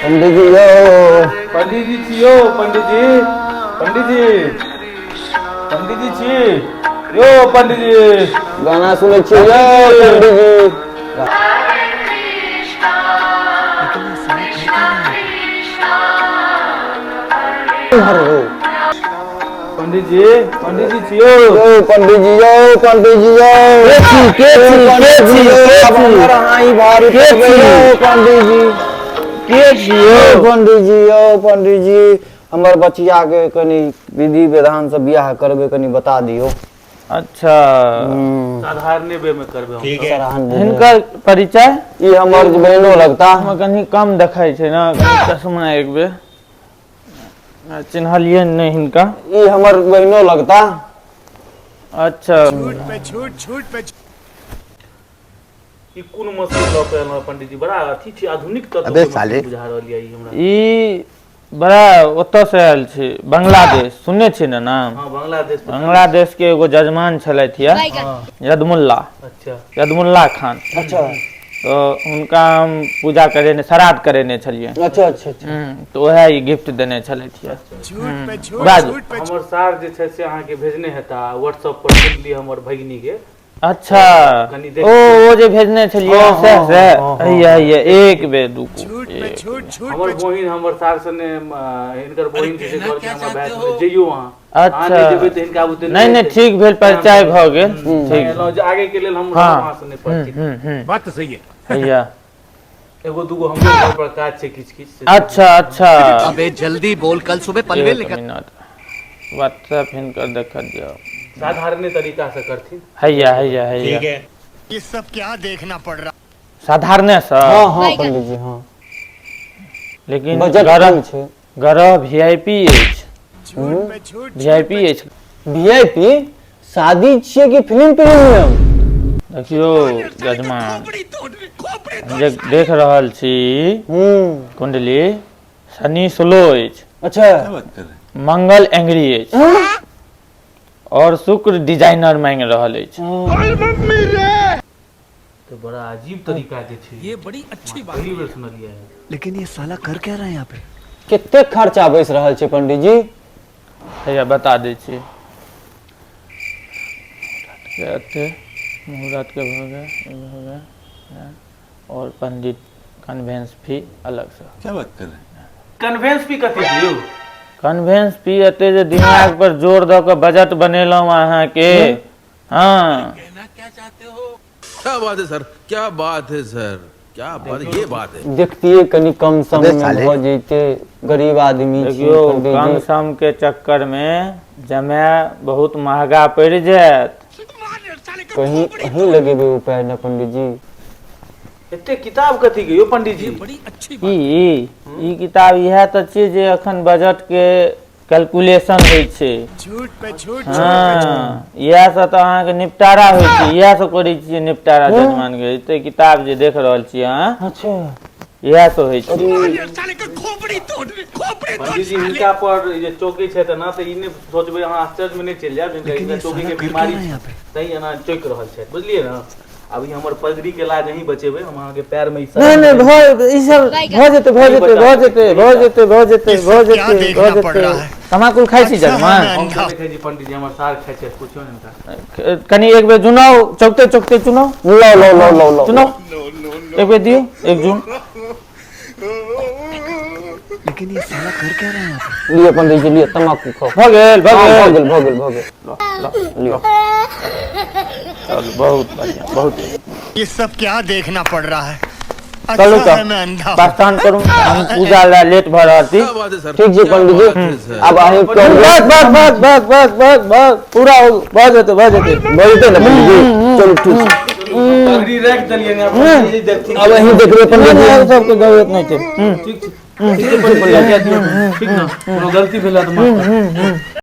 पंडीजी यौ, पंडीजी छी यौ, पंडीजी, पंडीजी, पंडीजी छी यौ, पंडीजी। गाना सुनै छियै यौ पंडीजी। पंडीजी, पंडीजी छी यौ। यौ पंडीजी यौ, पंडीजी यौ। के छी, के छी, के छी, के आब छी? हमर अहाँ ई भारी के पड़बै छी? यौ पंडीजी। के छी यौ? यौ पंडीजी, यौ पंडीजी, हमर बचिया के कनि विधि विधान से बियाह करबै, कनि बता दियौ। अच्छा, साधारणे वे में करबै हम। ठीक है। सराहन बुझल। हिनकर परिचय? ई हमर बहिनो लगता। हमरा कनि कम देखै छै ने, कनि चश्मा एक बेर। चिन्हलियै नहि हिनका। ई हमर बहिनो लगता। अच्छा, ई कोन मशीन लऽ के एलहुँ पंडीजी? बड़ा अथी छै, आधुनिक तत्व अबे के मशीन साले। बुझा रहल यऽ ई हमरा। ई बड़ा ओतऽ से आयल छै, बांग्लादेश। सुनने छी ने नाम? हँ, बांग्लादेश। बांग्लादेश के एगो जजमान छलथि यऽ, यदमुल्ला। अच्छा, यदमुल्ला खान। अच्छा। तऽ हुनका हम पूजा करेने, श्राद्ध करेने छलियै। अच्छा अच्छा अच्छा। तऽ उएह ई गिफ्ट देने छलथि यऽ। बाजू। हमर सार जे छै से अहाँके भेजने हेता व्हाट्सएप पर कुंडली हमर भगिनी के। अच्छा। कनि देख। ओ ओ जे भेजने छलियै हँ, से हँ, से हँ, हँ। हैया हैया, एक बेर रुकू, एक। हमर बहिन हमर सार सने हिनकर बहिन जे छै कहलखिन हमर भाय सने जइयो अहाँ। अहाँ अच्छा। नहि जेबै तऽ हिनका बुते नहि नहि हेतै। ठीक भेल, परिचय भऽ गेल। ठीक। एलहुँ जे आगे के लेल हम हँ। अहाँ सने परिचित। बात तो सही है। हैया एगो दूगो हमरो घर पर काज छै किछु किछु से। अच्छा अच्छा। अबे जल्दी बोल, कल सुबह पनवेल एक निकल। मिनट, व्हाट्सएप हिनकर देख दियौ। साधारणे तरीका से करथिन। हैया हैया हैया। ठीक है। ये सब क्या देखना पड़ रहा? साधारणे सँ। हँ हँ पंडीजी, हँ। लेकिन बजट ग्रह कम छै। ग्रह वीआईपी अछि, वीआईपी अछि। वीआईपी? शादी छियै कि फिल्म प्रीमियम? देखियौ यजमान, हम जे देख रहल छी हूँ कुंडली, शनि स्लो अछि। अच्छा। मंगल एंग्री अछि और शुक्र डिजाइनर मांगि रहल अछि। तऽ बड़ा अजीब तरीका के छै ये बड़ी अच्छी बात, पहिली बेर सुनलियै हन। लेकिन ये साला कर क्या रहा है यहाँ पे? कते खर्चा बैस रहल छै पंडीजी? हैया बता दै छी। एते मुहूर्त के भऽ गेल, ई भऽ गेल और पंडित कन्वेंस फी अलगसँ। कन्वेंस फी कथी दियौ? कन्वेंस फी एते जे दिमाग पर जोर दऽ कऽ बजट बनेलहुँ अहाँके। हँ। क्या बात है सर, क्या बात है सर, क्या बात, ये बात है। देखतियै कनि कम सम अबे मे साले। भऽ जैते, गरीब आदमी छी। देखियौ, कम पंडीजी सम के चक्कर मे जमाय बहुत महगा पड़ि जायत। कहीं अहीं लगेबै उपाय ने पंडीजी। एते किताब कथी के यौ पंडीजी? बड़ी अच्छी बात। ई ई किताब इएह तऽ छियै जे अखन बजट के कैलकुलेशन होइ छै। हँ, इएह से तऽ अहाँके निपटारा होइ छै, इएह से करै छियै निपटारा जजमान के। एते किताब जे देख रहल छियै अहाँ, अच्छा। इएह से होइ छै। पंडीजी, हिनका पर जे चौकी छै तऽ ना तऽ ई नहि सोचबै अहाँ, आश्चर्य में नहि चलि जायब, हिनका लेकिन हिनका ये चौकी साला के कर क्या बीमारी रहा है छै यहाँ पे? तैं एना चौकि रहल छथि, बुझलियै ने? आब ई हमर पगड़ी के लाज अहीं बचेबै, हम अहाँके पैर में ई नहि नहि, भऽ ई सब भऽ जेतै, भऽ जेतै, भऽ जेतै, भऽ जेतै, भऽ जेतै, ये भऽ सब क्या जेतै, भऽ देखना पड़ जेतै। रहा है? तमाकुल खाइ छी अच्छा है जजमान? मैं हम अंधा। तऽ नहि खाइ छी पंडीजी, हमर सार खाइ छथि, पुछियौ ने हिनका। कनि एक बेर चुनाव, चौकते चौकते चुनाव। लो लो लो लो लो। चुनाव एक बेर दियौ, एक जून। लेकिन ये साला कर क्या रहा है यहाँ पे? लिअ पंडीजी, लिअ, तमाकू खाउ। भऽ गेल, भऽ हँ, भऽ गेल। गेल, भऽ गेल, भऽ गेल, लिअ। चलू, बहुत बढ़िआँ, बहुत। ये सब क्या देखना पड़ रहा है? चलू अच्छा तऽ है मैं अंधा हूँ। प्रस्थान करू, हम पूजा लए लेट भऽ रहल छी। क्या बात है सर, ठीक छै क्या पंडीजी, बात है सर। आब अहीं करबै। बस बस बस बस बस बस बस, पूरा हो, भऽ जेतै, भऽ जेतै। भऽ जेतै ने पंडीजी? चलू ठीक छै। पगड़ी राखि देलियै ने पंडीजी, देखथिन। आब अहीं देखबै पंडीजी। नहि, सबके जरूरत नहि छै। ठीक छै, ठीक छै पंडीजी, आज्ञा दियौ। ठीक ने? कोनो गलती भेला तऽ माफ करब।